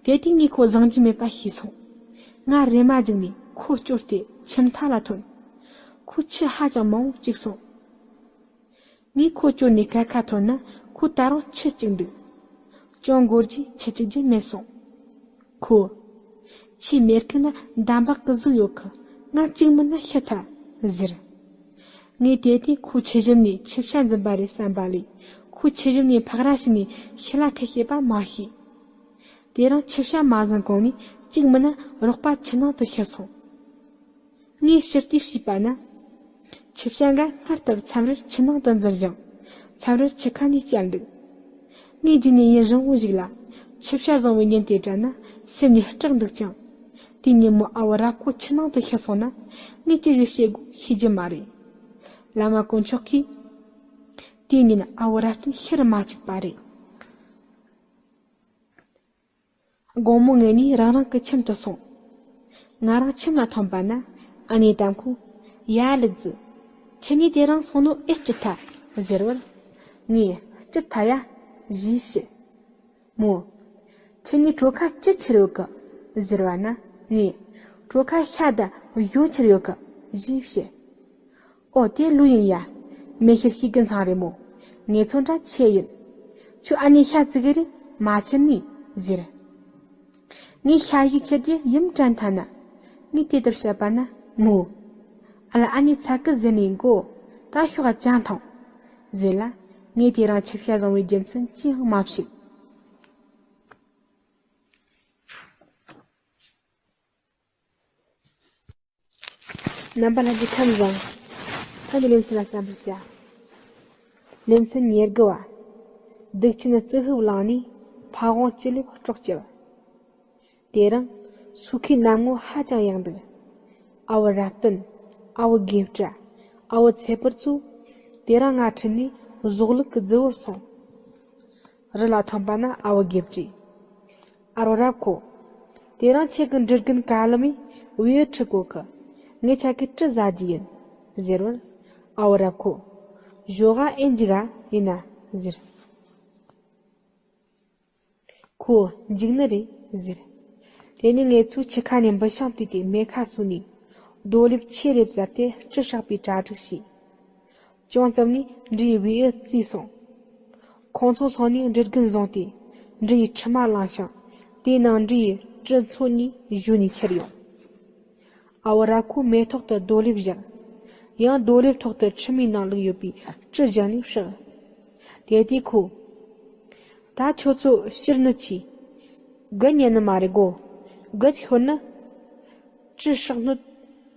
དེ་དུས་ངས་ཁོ་བཟང་རྒྱུ་མེད་པ་ཤེས་སོང་། ང་རེམ་མ་རྒྱུགས་ནས་ཁོ་བསྐྱོར་ཏེ་ཆུ་མཐའ་ལ་ཐོན། ཁོས་ཆུ་ཧ་ཅང་མང་བོ་བཅུག་སོང་། ངས་ཁོ་བསྐྱོར་ནས་གད་ཁ་ཐོན་ན་ཁོས་ད་རུང་ཆུ་བཅུག་འདུག། ཅུང་འགོར་རྗེས་ཆུ་བཅུག་རྒྱུ་མེད་སོང་། ཁོས། ཁྱོས་མེར་ཁུག་ན་འདམ་བག་གི་ཟུག་ཡོད་གི། ང་གཅིག་མིན་ན་ཤི་ཐལ། ཟེར། ངས་དེ་དུས་ཁོ་ཆུ་ཞབས་ནས་ཆུ་བྱ་འཛིན་པ་རེད་བསམ་པ་ལས། ཁོ་ཆུ་ཞབས་ནས་ཕག་ར་བྱས་ནས་ཤི་ལ་ཁད་བྱེད་པ་མ་ཤེས། དེ་རིང་ཆུ་བྱ་མ་ཟིན་གོང་ནས་གཅིག་མིན་ན་རོགས་པ་ཆུ་ནང་དུ་ཤི་སོང་། ངས་ཕྱིར་ལྟས་བྱས་པ་ན། ཆུ་བྱ་འགའ་སྔར་ལྟར་མཚམས་རེར་ཆུ་ནང་དུ་འཛུལ་ཞིང་། མཚམས་རེར་ཆུ་ཁ་ནས་བསྐྱལ་འདུག། ངས་རྗེས་ནས་ཡུན་རིང་བོ་ཞིག་ལ། ཆུ་བྱ་བཟུང་བའི་ཉིན་དེ་དྲན་ན་སེམས་ནས་སྐྲག་འདུག་ཀྱང་། དེའི་ཉིན་མོ་ཨ་བོ་རབ་ཁོ་ཆུ་ནང་དུ་ཤི་སོང་ན། ངས་ཅི་ཞིག་བྱེད་དགོས་ཤེས་རྒྱུ་མ་རེད། བླ་མ་དཀོན་མཆོག་གིས། དེའི་ཉིན་ཨ་བོ་རབ་བརྟན་ཤི་རུ་མ་བཅུག་པ་རེད། དགོང་མོ་ངེད་གཉིས་རང་རང་གི་ཁྱིམ་དུ་སོང་། ང་རང་ཁྱིམ་ལ་ཐོན་པ་ན་ཨ་ནེ་དམ་ཁོས། ཡ་ལུག་རྫི། ཁྱེད་གཉིས་དེ་རིང་སོང་ནོ་ཨེ་སྐྲག་ཐལ། ཟེར་བར། ངས་སྐྲག་ཐལ་ཡ། ཞེས་བཤད། མོས། ཁྱེད་གཉིས་གྲོ་ཁ་ཅི་ཁྱེར་ཡོད་གི། ཟེར་བ་ན་ངས། གྲོ་ཁ་ཤ་དང་ཞོ་ཁྱེར་ཡོད་གི། ཞེས་བཤད། ཨོ་དེ་ལོས་ཡིན་ཡ། མི་ཤེས་ཤེས་གི་ཚང་རེད་མོ། ངེད་ཚོ་འདྲ་ཆེ་ཡིན། ཁྱོད་ཨ་ནེ་ཤ་བཙུགས་གི་རེད་མ་ཁྱེར་ནི། ཟེར། ངས་ཤ་ཞིག་ཁྱེར་རྒྱུ་ཡུམ་དྲན་ཐལ་ན། ངས་དེ་ལྟར་བཤད་པ་ན་མོས། ཨ་ལ་ཨ་ནེ་ཚ་གི་ཟེར་ནས་མགོ། ད་ཤོག་ཅང་ཐང་། ཟེར་ལ། ངས་དེ་རིང་ཆུ་བྱ་བཟུང་བའི་རྒྱུ་མཚན་ཅི་ཡང་མ་ཤེས། རྣམ་པ་ལྷན་རྒྱས་ཁམས་བཟང་། ད་ནི་ལེ་ཚན་ལ་གསན་པར་བྱ། ལེ་ཚན་ཉེར་དགུ་བ། སྡིག་ཆེན་རྩི་ཤུབས་བླངས་ནས་ཕ་བོང་ཅི་ལེབ་སྲོག་བཅད། དེ་རིང་སོ་ཁའི་གནམ་ངོ་ཧ་ཅང་ཡག་འདུག། ཨ་བོ་རབ་བརྟན། ཨ་བོ་དགེ་བཀྲ། ཨ་བོ་ཚེ་ཕུར་ཚོས་དེ་རིང་ང་ཁྲིད་ནས་ཟོག་ལུག་གི་རྫི་བོར་སོང་། རི་ལ་ཐོན་པ་ན་ཨ་བོ་དགེ་བཀྲས། ཨ་རོ་རབ་ཁོ། དེ་རིང་ཁྱེད་ཀྱི་འབྲི་རྒན་ཀ་ལི་མས་བེའུ་ཁྲིད་གོ་གི། ངས་ཁྱེད་ཀྱི་དྲི་ཟ་རྒྱུ་ཡིན། ཟེར་བར། ཨ་བོ་རབ་ཁོས། ཞོག་ག་ཨེ་འཇིག་ག་ཡིན་ན། ཟེར། ཁོས་འཇིག་ནི་རེད། ཟེར། དེ་ནས་ངེད་ཚོས་ཆུ་ཁ་ནས་འབུད་ཤིང་བཏུས་ཏེ་མེ་ཁ་བཟོས་ནས། རྡོ་ལེབ་ཆེ་རེ་བཟར་ཏེ་དྲི་སྲེག་པའི་གྲ་སྒྲིག་བྱས། ཅུང་ཙམ་ནས་འབྲི་ཡི་བེའུ་བརྫིས་སོང་། ཁོང་ཚོ་སོང་ནས་འབྲི་རྒན་བཟུང་སྟེ། འབྲི་ཡི་ཕྲུ་མ་བླངས་ཤིང་། དེའི་ནང་འབྲི་ཡི་དྲི་ཚོ་གཉིས་བཞོས་ནས་ཁྱེར་ཡོང་། ཨ་བོ་རབ་ཁོས་མེ་ཐོག་ཏུ་རྡོ་ལེབ་བཞག། ཡང་རྡོ་ལེབ་ཐོག་ཏུ་ཕྲུ་མའི་ནང་བླུགས་ཡོད་པའི་དྲི་བཞག་ནས་བསྲེགས། དེ་དུས་ཁོས། ད་ཁྱོད་ཚོ་ཕྱིར་ནུད་ཆེ། རྒད་ཉན་ནི་མ་རེད་གོ། རྒད་ཤོར་ན། དྲི་སྲེག་སྣོད་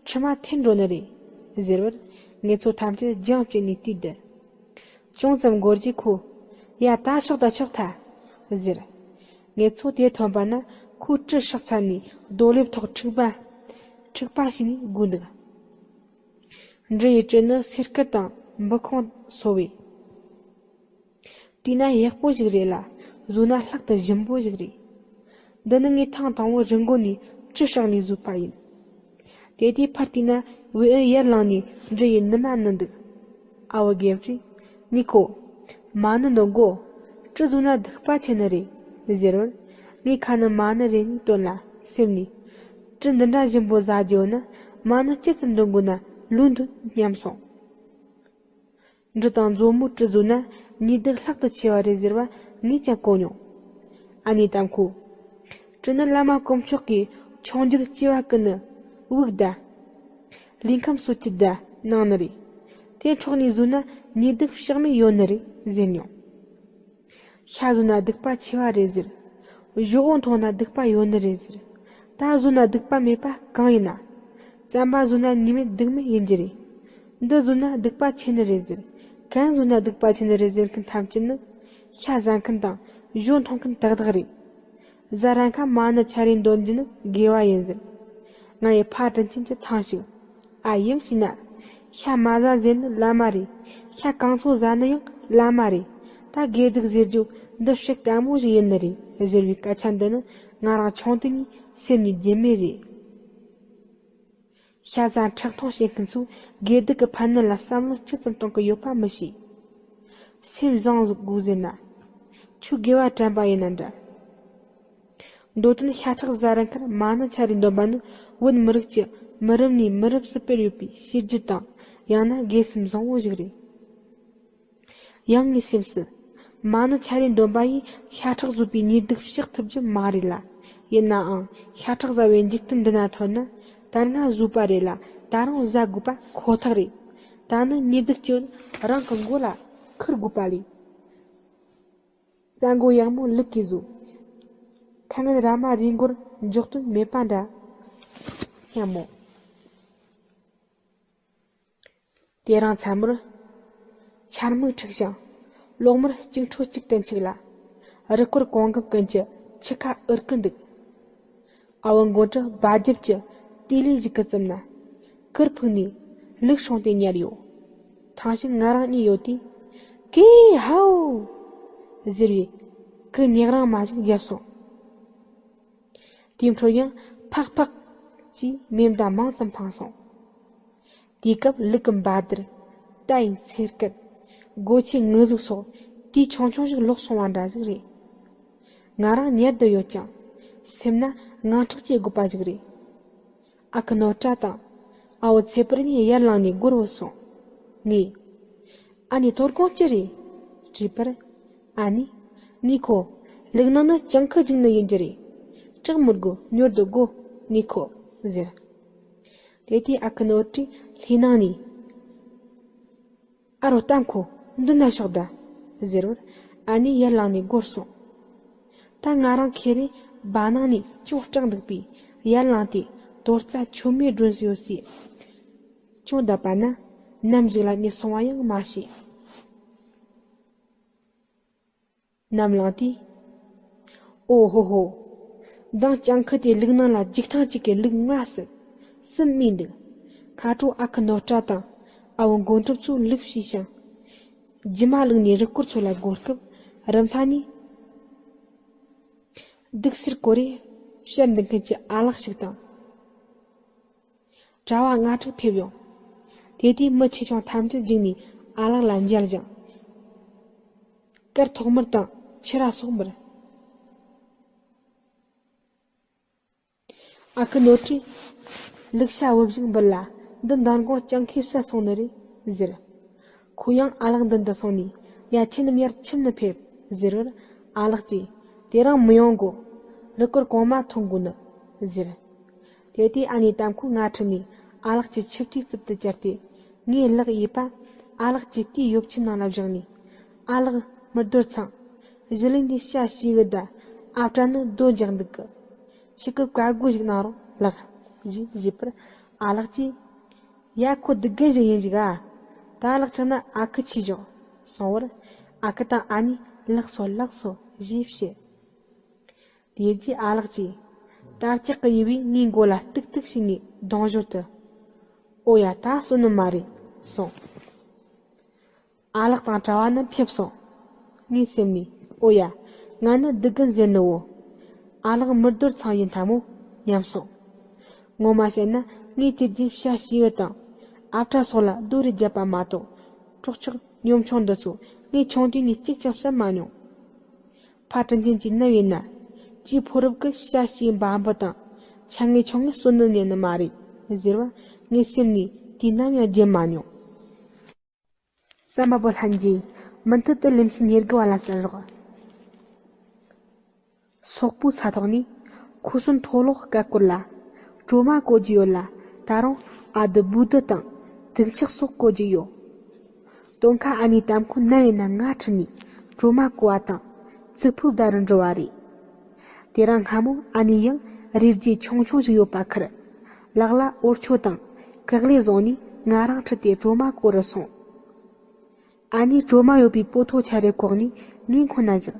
ཕྲུ་མ་འཐེན་འགྲོ་ནི་རེད། ཟེར་བར། ངེད་ཚོ་ཐམས་ཅད་རྒྱང་བཀྱེད་ནས་བལྟས་བསྡད། ཅུང་ཙམ་འགོར་རྗེས་ཁོས། ཡ་ད་ཤོག་ད་ཆོག་ཐལ། ཟེར། ངེད་ཚོ་དེར་ཐོན་པ་ན་ཁོས་དྲི་སྲེག་ཚར་ནས་རྡོ་ལེབ་ཐོག་འཁྲུག་པ། འཁྲུག་པ་བྱས་ནས་སྒུག་འདུག། འབྲི་ཡི་དྲི་ནི་སེར་དཀར་དང་འབུ་ཁུང་སོ་བས། བལྟས་ན་ཡག་པོ་ཞིག་རེད་ལ། བཟོས་ན་ལྷག་ཏུ་ཞིམ་པོ་ཞིག་རེད། འདི་ནི་ངས་ཐེངས་དང་པོ་རི་མགོ་ནས་གྲི་བསྲེགས་ནས་བཟོས་པ་ཡིན། དེ་དུས་ཕར་བལྟས་ན་ཝེ་ཨེན་ཡར་ལངས་ནས་འདྲི་ཡི་ནུ་མ་ནུ་འདུག་ཨ་བུ་དགེ་བཤེས། ནི་ཁོ། མ་ཎི་འདོན་དགོ། གྲི་བཟོས་ན་སྡིག་པ་ཆེ་ནི་རེད་ཟེར་བར། ངས་ཁ་ནས་མ་ཎི་རེད་ནི་དོན་ལ་སེམས་ནས། གྲི་འདི་འདྲ་ཞིམ་པོ་ཟ་རྒྱུ་ཡོད་ན་མ་ཎི་ཅི་ཙམ་འདོན་དགོས་ན་ལོས་འདོན་སྙམ་སོང་། འབྲུ་དང་མཛོ་མོ་གྲི་བཟོས་ན་ནུས་སྡུག་ལྷག་ཏུ་ཆེ་བ་རེད་ཟེར་བ་ངས་ཀྱང་གོ་མྱོང་། ཨ་ནེ་དམ་ཁོ། གྲི་ནི་བླ་མ་དཀོན་མཆོག་གིས་ཆུང་རྒྱུད་སྐྱེ་བ་ཀུན་ནི་དབུགས་ད། ལུས་ཁམས་གསོ་ཆེད་ད་གནང་ནི་རེད། དེ་འཕྲོག་ནས་བཟོས་ན་ནུས་སྡུག་བཤགས་མེད་ཡོད་ནི་རེད་ཟེར་མྱོང་། ཤ་ཟོས་ན་སྡིག་པ་ཆེ་བ་རེད་ཟེར། ཞོ་འོ་འཐུང་ན་སྡིག་པ་ཡོད་ནི་རེད་ཟེར། ད་ཟོས་ན་སྡིག་པ་མེད་པ་གང་ཡིན་ན། རྩམ་པ་ཟོས་ན་ཉེས་མེད་སྡིག་མེད་ཡིན་རྒྱུ་རེད། འདི་ཟོས་ན་སྡིག་པ་ཆེ་ནི་རེད་ཟེར། གན་ཟོས་ན་སྡིག་པ་ཆེ་ནི་རེད་ཟེར་མཁན་ཐམས་ཅད་ནི། ཤ་ཟ་མཁན་དང་ཞོ་འཐུང་མཁན་ཏག་ཏག་རེད། ཟ་རན་ཁ་མ་ཎི་ཆ་རེ་འདོན་རྒྱུ་ནི་དགེ་བ་ཡིན་ཟེར། ང་ཡི་ཕ་དྲིན་ཆེན་གྱི་ཐང་ཞིག་ཨ་ཡིན་ཞེ་ན། ཤ་མ་ཟ་ཟེར་ནི་བླ་མ་རེད། ཤ་གང་ཚོད་ཟ་ནི་ཡང་བླ་མ་རེད། ད་དགེ་སྡིག་ཟེར་རྒྱུ་འདི་ཕྱི་དཀའ་མོ་ཞིག་ཡིན་ནི་རེད་ཟེར་བའི་སྐད་ཆ་འདི་ནི་ང་རང་ཆུང་དུས་ནས་སེམས་ནས་བརྗེད་མེད་རེད། ཤ་ཟ་ཁྲག་འཐུང་བྱེད་མཁན་ཚོས་དགེ་སྡིག་གི་ཕན་གནོད་ལ་བསམ་བློ་ཅི་ཙམ་གཏོང་གི་ཡོད་པ་མི་ཤེས། སེམས་བཟང་དགོས་ཟེར་ན། ཁྱོད་དགེ་བ་དྲན་པ་ཡིན་ན་འདྲ། མདོ་དོན་ཤ་ཁྲག་ཟ་རན་ཁར་མ་ཎི་ཆ་རེ་འདོན་པ་ནི་བོད་མི་རིགས་ཀྱི་མི་རབས་ནས་མི་རབས་སུ་སྤེལ་ཡོད་པའི་བྱས་རྗེས་དང་ཡང་ན་དགེ་སེམས་བཟང་བོ་ཞིག་རེད། ཡང་ངའི་སེམས་སུ། མ་ཎི་ཆ་རེ་འདོན་པ་ཡིས་ཤ་ཁྲག་བཟོས་པའི་ནུས་སྡུག་བཤགས་ཐུབ་རྒྱུ་མ་རེད་ལ། ཡིན་ནའང་ཤ་ཁྲག་ཟ་བའི་འཇིག་རྟེན་འདི་ན་ཐོན་ན། ད་སྔ་བཟོས་པ་རེད་ལ་ད་རུང་ཟ་དགོས་པ་ཁོ་ཐག་རེད། ད་ནི་ནུས་སྡུག་ཅིག་རང་གི་མགོ་ལ་འཁུར་དགོས་པ་ལས། རྩྭ་མགོ་ཡག་མོ་ལུག་གིས་བཟོས། ཁ་ངན་ར་མ་རུས་མགོར་འཇོག་དོན་མེད་པ་འདྲ་སྙམ་མོ། དེ་རིང་མཚན་མོར། ཆར་སྨུག་འཁྲིགས་ཤིང་། གློག་དམར་གཅིག་འཕྲོ་གཅིག་ཏུ་འཁྱུག་ལ། རུ་སྐོར་གོང་འགབ་ཀུན་གྱི་ཁྱི་ཁ་འུར་གི་འདུག་ཨ་བོ་མགོན་གྲུབ་སྦ་རྒྱབ་ཀྱི་ལྟེ་ལས་ཞིག་གི་རྩིབ་ན། གུར་ཕུབ་ནས་ལུག་སྲུང་སྟེ་ཉལ་ཡོད། ཐང་ཞིག་ང་རང་གཉིད་ཡོད་དུས། ཀེ་ཧའོ། ཟེར་བའི་གུ་ཉག་རིང་མ་ཞིག་བརྒྱབ་སོང་། དེའི་འཕྲོར་ཡང་ཕག་ཕག་ཅེས་མེ་མདའ་མང་ཙམ་འཕངས་སོང་། དེའི་སྐབས་ལུག་གི་འབའ་ལྡིར། རྟ་ཡི་འཚེར་སྐད། སྒོ་ཆེན་ངུ་ཟུག་སོགས་དུས་ཆུང་ཆུང་ཞིག་ལོག་སོང་བ་འདྲ་ཟིག་རེད། ང་རང་ཉལ་དུ་ཡོད་ཀྱང་། སེམས་ན་དངངས་སྐྲག་སྐྱེ་དགོས་པ་ཞིག་རེད། ཨ་ཁུ་ནོར་བཀྲ་དང་ཨ་བོ་ཚེ་དཔལ་གཉིས་ཡར་ལངས་ནས་སྒོར་བུད་སོང་། ངས། ཨ་ནེ་དོ་དགོང་ཅི་རེད། དྲིས་པར། ཨ་ནེ། ནུས་ཁོ། ལུག་ནང་ན་གྱང་ཁ་རྒྱུག་ནི་ཡིན་རྒྱུ་རེད། སྐྲག་མི་དགོས། ཉོར་དུ་དགོ། ནུས་ཁོ། ཟེར། དེ་དུས་ཨ་ཁུ་ནོར་བཀྲས་ལྷས་ནང་ནས། ཨ་རོ་གཏམ་ཁོ། འདི་ན་ཤོག་ད། ཟེར་བར། ཨ་ནེ་ཡར་ལངས་ནས་སྒོར་སོང་། ད་ང་རང་ཁེ་རེ་སྦ་ནང་ནས་ཅུང་སྐྲག་འདུག་པས་ཡར་ལངས་ཏེ་དོ་རྩ་ཆོ་མེ་སྒྲོན་སུ་ཡོད་སའི་ཅུང་བསྡད་པ་ན་ནམ་ཞིག་ལ་ནི་སོང་བ་ཡང་མ་ཤེས། ནམ་ལངས་དུས། ཨོ་ཧོ་ཧོ། མདང་གྱང་ཁུ་དེ་ལུག་ནང་ལ་རྒྱུག་ཐེངས་གཅིག་གི་ལུག་ལྔ་བསད། གསུམ་རྨས་འདུག་སྔ་དྲོ་ཨ་ཁུ་ནོར་བཀྲ་དང་ཨ་བོ་མགོན་གྲུབ་ཚོས་ལུག་བཤས་ཤིང་། རྒྱུ་མ་བླུགས་ནས་རུ་སྐོར་ཚོ་ལ་སྒོར་སྐབས་རུམ་མཐའ་ནས། གདུགས་སེར་ཀོ་རེ་བཤད་འདུག་མཁན་གྱི་ཨ་ལགས་ཤིག་དང་། གྲྭ་བ་ལྔ་དྲུག་ཕེབས་ཡོང་། དེ་དུས་མི་ཆེ་ཆུང་ཐམས་ཅད་འཇིགས་ནས་ཨ་ལགས་ལ་མཇལ་ཞིང་། དཀར་ཐོག་མར་དང་ཕྱུ་ར་སོགས་འབུལ། ཨ་ཁུ་ནོར་བཀྲས་ལུག་ཤ་བུ་བཞིན་འབུལ་ལ། འདི་མདང་དགོང་གྱང་ཁའི་བསད་སོང་ནི་རེད་ཟེར། ཁོ་ཡང་ཨ་ལགས་མདུན་དུ་སོང་ནས། ཡ། ཁྱེད་རྣམས་ཡར་ཁྱིམ་ནས་ཕེབས་ཟེར་བར། ཨ་ལགས་ཀྱིས། དེ་རིང་མི་ཡོང་དགོ། རུ་སྐོར་གོང་མ་ཐོན་དགོ་ནི་ཟེར། དེ་དུས་ཨ་ནེ་དམ་ཁོས་ང་ཁྲིད་ནས་ཨ་ལགས་ཀྱི་ཆིབས་ཐིག་རྩིབ་ཏུ་བཅར་ཏེ། ངའི་ལག་གཡས་པ་ཨ་ལགས་ཀྱི་ལྟོའི་ཡོབ་ཆེན་ནང་ལ་བཞག་ནས། ཨ་ལགས་མི་རྡོར་ཚང་། གཞི་ལུས་ནས་ཤ་ཞིག་གི་ད་ཨ་བྲ་ནི་རྡོ་འཇག་འདུག་གི། ཆི་གི་བཀའ་བསྒོ་ཞིག་གནང་རོགས་ལགས། ཞེས་ཞུས་པར་ཨ་ལགས་ཀྱིས། ཡ། ཁོ་སྡིག་རྒན་ཞིག་ཡིན་ཞིག་ཨ། ད་ལག་ཆགས་ན་ཨ་ཁུ་ཆི་ཞོག་གསུང་བར། ཨ་ཁུ་དང་ཨ་ནེས་ལགས་སོ་ལགས་སོ་ཞེས་བཤད། དེ་རྗེས་ཨ་ལགས་ཀྱིས། དར་ལྕག་གི་ཡུ་བས་ངའི་མགོ་ལ་ཏིག་ཏིག་བྱས་ནས་གདོང་ཞོར་དུ། ཨོ་ཡ། ད་གསོན་ནི་མ་རེད་གསུངས། ཨ་ལགས་དང་གྲྭ་བ་རྣམས་ཕེབས་སོང་། ངའི་སེམས་ནས། ཨོ་ཡ། ང་ནི་སྡིག་རྒན་ཟེར་ནི་བོ། ཨ་ལགས་མི་རྡོར་ཚང་ཡིན་ཐལ་མོ་སྙམ་སོང་། ངོ་མ་བཤད་ན་ངས་དེ་རྗེས་བྱ་བྱིའུ་དང་ཨ་བྲ་སོགས་ལ་རྡོ་རེ་བརྒྱབ་པ་མ་གཏོགས། སྲོག་ཆགས་གཉོམ་ཆུང་འདི་ཚོ་ངས་ཆུང་དུས་ནས་གཅིག་ཀྱང་བཤད་མ་མྱོང་། ཕ་དྲིན་ཅན་གྱི་ནམ་ཡིན་ན། ཅིའི་ཕོ་རབ་ཀྱི་བྱ་བྱིའུ་འབའ་འབུ་དང་ཆ་ངེ་ཆུང་ངེ་གསོད་ནི་ཉན་ནི་མ་རེད་ཟེར་བ་ངའི་སེམས་ནས་དུས་ནམ་ཡང་བརྗེད་མ་མྱོང་། གསན་པ་པོ་ལྷན་རྒྱས། མུ་མཐུད་དུ་ལེ་ཚན་ཉེར་དགུ་བ་ལ་གསན་རོགས། སོག་པོའི་ས་ཐོག་ནས་ཁུ་སིམ་མཐོ་སློག་སྐད་སྐོར་ལ། གྲོ་མ་བརྐོ་རྒྱུ་ཡོད་ལ་ད་རུང་ཨ་དུ་འབུ་དུ་དང་དུག་ཆག་སོགས་བརྐོ་རྒྱུ་ཡོད། སྟོན་ཁ་ཨ་ནེའི་ལྟད་མཁོ་ནམ་ཡིན་ན་ང་ཁྲིད་ནས་གྲོ་མ་བརྐོ་བ་དང་ཙིག་ཕུག་བདའ་རུ་འགྲོ་བ་རེད། དེ་རིང་སྔ་མོ་ཨ་ནེ་ཡང་རས་རྒྱུ་ཆུང་ཆུང་ཞིག་ཡོད་པ་ཁུར། ལག་ལ་འོར་ཆོ་དང་ཀག་ལེ་བཟུང་ནས་ང་རང་ཁྲིད་དེ་གྲོ་མ་བརྐོ་རུ་སོང་། ཨ་ནེས་གྲོ་མ་ཡོད་པའི་སྤོ་ཐོ་ཆ་རེ་བཀོག་ནས་ངའི་མཁོ་ན་བཞག་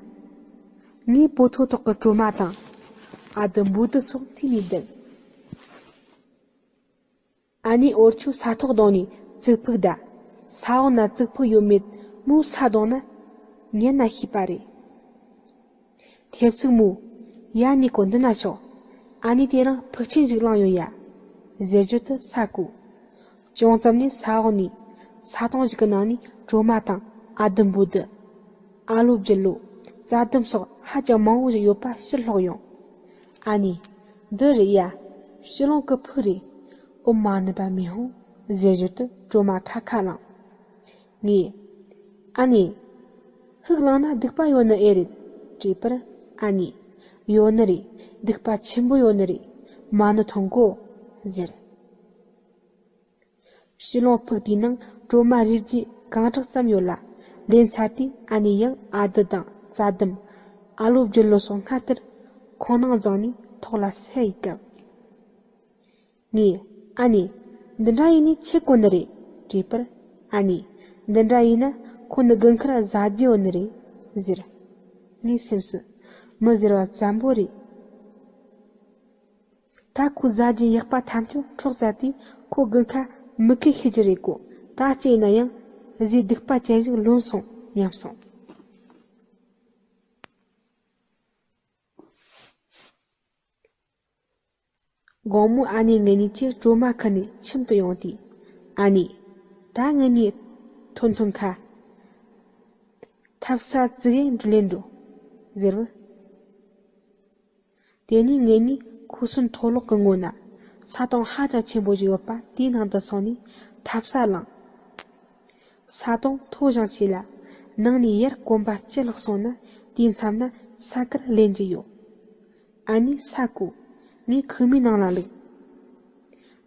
ངས་སྤོ་ཐོ་ཐོག་གི་གྲོ་མ་དང་། ཨ་དུ་འབུ་དུ་སོགས་ཁྲིད་ནས་བསྡད། ཨ་ནེས་འོར་ཆོས་ས་ཐོག་བརྡུངས་ནས་ཙིག་ཕུག་བདའ། ས་འོག་ན་ཙིག་ཕུག་ཡོད་མེད་མོའི་ས་བརྡུངས་ན་ཉན་ན་ཤེས་པ་རེད། ཐེབས་ཚིག་མོ། ཡ་ནི་ཀོ་འདི་ན་ཤོག་ཨ་ནེ་དེ་རིང་ཕུག་ཆེན་ཞིག་བླངས་ཡོད་ཡ། ཟེར་རྒྱུ་དུ་ས་གོ། ཅུང་ཙམ་ནས་ས་འོག་ནས་ས་དོང་ཞིག་གི་ནང་ནས་གྲོ་མ་དང་ཨ་དུ་འབུ་དུ། ཨ་ལོ་བརྒྱུད་ལོ། རྩྭ་ལྡུམ་སོགས་ཧ་ཅང་མང་བོ་ཞིག་ཡོད་པ་ཕྱིར་སློག་ཡོང་། ཨ་ནེ། འདི་རེད་ཡ། ཕྱི་ལོང་གི་ཕུག་རེད། ཨོ་མ་ནི་པ་མི་ཧོང་། ཟེར་རྒྱུ་དུ་གྲོ་མ་ཁ་ཁ་ལངས། ངས། ཨ་ནེ། ཧུག་ལངས་ན་སྡིག་པ་ཡོད་ནི་ཨེ་རེད། དྲིས་པར། ཨ་ནེ། ཡོད་ནི་རེད། སྡིག་པ་ཆེན་པོ་ཡོད་ནི་རེད། མ་ཎི་ཐོན་གོ། ཟེར། ཕྱི་ལོང་ཕུག་དེའི་ནང་གྲོ་མ་རས་རྒྱུ་གང་དྲག་ཙམ་ཡོད་ལ། ལེན་ཚར་དུས་ཨ་ནེ་ཡང་ཨ་དུ་དང་རྩྭ་ལྡུམ། ཨ་ལོ་བརྒྱུད་ལོ་སོགས་སྔར་ལྟར་ཁོང་ནང་བརྫངས་ནས་ཐོག་ལ་ས་ཡིས་བཀབ། ངས། ཨ་ནེ། འདི་འདྲ་ཡིན་ནི་ཆི་གོ་ནི་རེད། དྲིས་པར། ཨ་ནེ། འདི་འདྲ་ཡིན་ན་ཁོ་ནི་དགུན་ཁར་བཟའ་རྒྱུ་ཡོད་ནི་རེད། ཟེར། ངའི་སེམས་སུ། མི་ཟེར་བ་བཙན་པོ་རེད། ད་ཁོ་བཟའ་རྒྱུ་ཡག་པ་ཐམས་ཅད་འཕྲོག་ཟ་དུས་ཁོ་དགུན་ཁ་མི་ཁེ་ཤི་རྒྱུ་རེད་གོ། ད་ཅི་ཡིན་ན་ཡང་ཟས་སྡིག་པ་ཅན་ཞིག་ལོན་སོང་སྙམ་སོང་། དགོང་མོ་ཨ་ནེ་ངེད་གཉིས་ཀྱི་གྲོ་མ་ཁུར་ནས་ཁྱིམ་དུ་ཡོང་དུས། ཨ་ནེ། ད་ངེད་གཉིས་ཐོན་ཐོན་ཁ། ཐབ་ས་ཙི་ཡེ་འགྲུལ་ལེན་འགྲོ། ཟེར་བར། དེ་ནས་ངེད་གཉིས་ཁུ་སིམ་མཐོ་སློག་གི་ངོས་ན། ས་དོང་ཧ་ཅང་ཆེན་པོ་ཞིག་ཡོད་པ་དེའི་ནང་དུ་སོང་ནས་ཐབ་ས་བླངས། ས་དོང་མཐོ་ཞིང་ཆེ་ལ། ནང་ནས་ཡར་གོམ་པ་བཅུ་ལྷག་སོང་ན་དེའི་མཚམས་ན་ས་དཀར་ལེན་རྒྱུ་ཡོད། ཨ་ནེས་ས་གོ། ངས་ཁུག་མའི་ནང་ལ་བླུགས།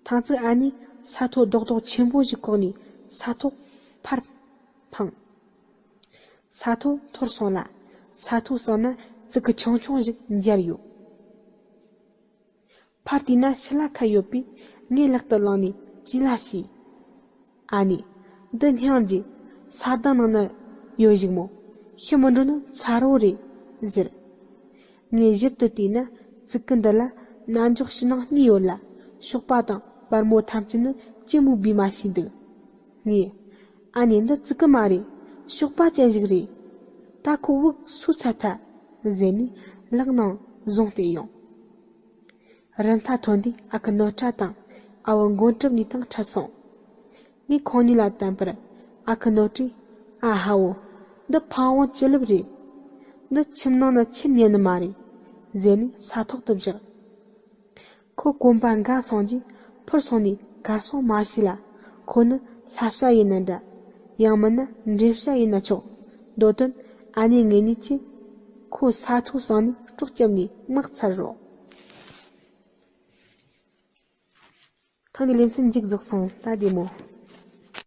ཐང་ཙིག་ཨ་ནེས་ས་ཐོ་རྡོག་རྡོག་ཆེན་པོ་ཞིག་བཀོག་ནས་ས་ཐོག་ཕར་འཕངས། ས་ཐོ་འཐོར་སོང་ལ། ས་ཐོ་སྲང་ན་ཙི་གུ་ཆུང་ཆུང་ཞིག་འབྱར་ཡོད། ཕར་བལྟས་ན་ཕྱི་ལ་ཁ་ཡོད་པས་ངས་ལག་ཏུ་བླངས་ནས་ཅི་ལ་ཞུས། ཨ་ནེ། འདི་སྙིང་རྗེ། ས་དོང་ནང་ན་ཡོད་ཞིག་མོ། ཤི་མི་འགྲོ་ནི་མཚར་བོ་རེད། ཟེར། ངས་ཞིབ་ཏུ་བལྟས་ན་ཙི་གུ་འདི་ལ་རྣ་མཆོག་ཕྱི་ནང་གཉིས་ཡོད་ལ། གཤོག་པ་དང་པར་མོ་ཐམས་ཅད་ནི་ལྕི་མོའི་སྦས་མ་ཞིག་འདུག་ངས། ཨ་ནེ། འདི་ཙི་གུ་མ་རེད། གཤོག་པ་ཅན་ཞིག་རེད། ད་ཁོ་དབུགས་སུ་ཚ་ཐལ། ཟེར་ནས་ལག་ནང་བཟུང་སྟེ་ཡོང་། རི་མཐའ་ཐོན་དུས་ཨ་ཁུ་ནོར་བཀྲ་དང་ཨ་བུ་མགོན་གྲུབ་གཉིས་དང་འཕྲད་སོང་། ངས་ཁོང་གཉིས་ལ་བསྟན་པར། ཨ་ཁུ་ནོར་བཀྲས། ཨ་ཧ་བོ། འདི་ཕ་བོང་ཅི་ལེབ་རེད། འདི་ཁྱིམ་ནང་ན་ཁྱིམ་ཉན་ནི་མ་རེད། ཟེར་ནས་ས་ཐོག་ཏུ་བཞག་ཁོ་གོམ་པ་འགའ་སོང་རྗེས་འཕུར་སོང་ནས་གར་སོང་མ་ཤེས་ལ། ཁོ་ནི་ལྷ་བྱ་ཡིན་ན་འདྲ། ཡང་མིན་ན་འདྲེ་བྱ་ཡིན་ན་ཆོག་མདོ་དོན་ཨ་ནེ་ངེད་གཉིས་ཀྱིས་ཁོ་ས་ཐོ་སྲང་ནས་དཀྲོག་བརྒྱབ་ནས་མག་ཚར་རོ། ཐེངས་འདིའི་ལེ་ཚན་མཇུག་རྫོགས་སོང་། ད་བདེ་མོ།